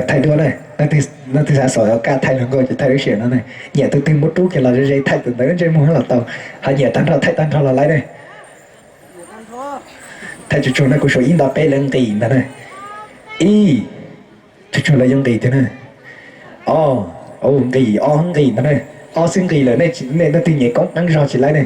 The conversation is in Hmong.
Thaij duab na, leej twg xav xav kaj thaij los nkauj ces thaij lub sij hawm no na. Nyiam tus twg muab rub kiag los ze ze thaij tus ntawd ntsej muag los tau, ho nyiam tag nrho thaij tag nrho los lawm ne. Thaij tsuag tsuag na, kuv suav ib nto peb lawv nqis ntag na. Ib, tsuag tsuag lawv yuav nqis tiag na. Ob, nqis ob nqis ntag na. Ob xwb nqis lawm, nej leej twg nyiam koob qeeb zog tsis laib ne.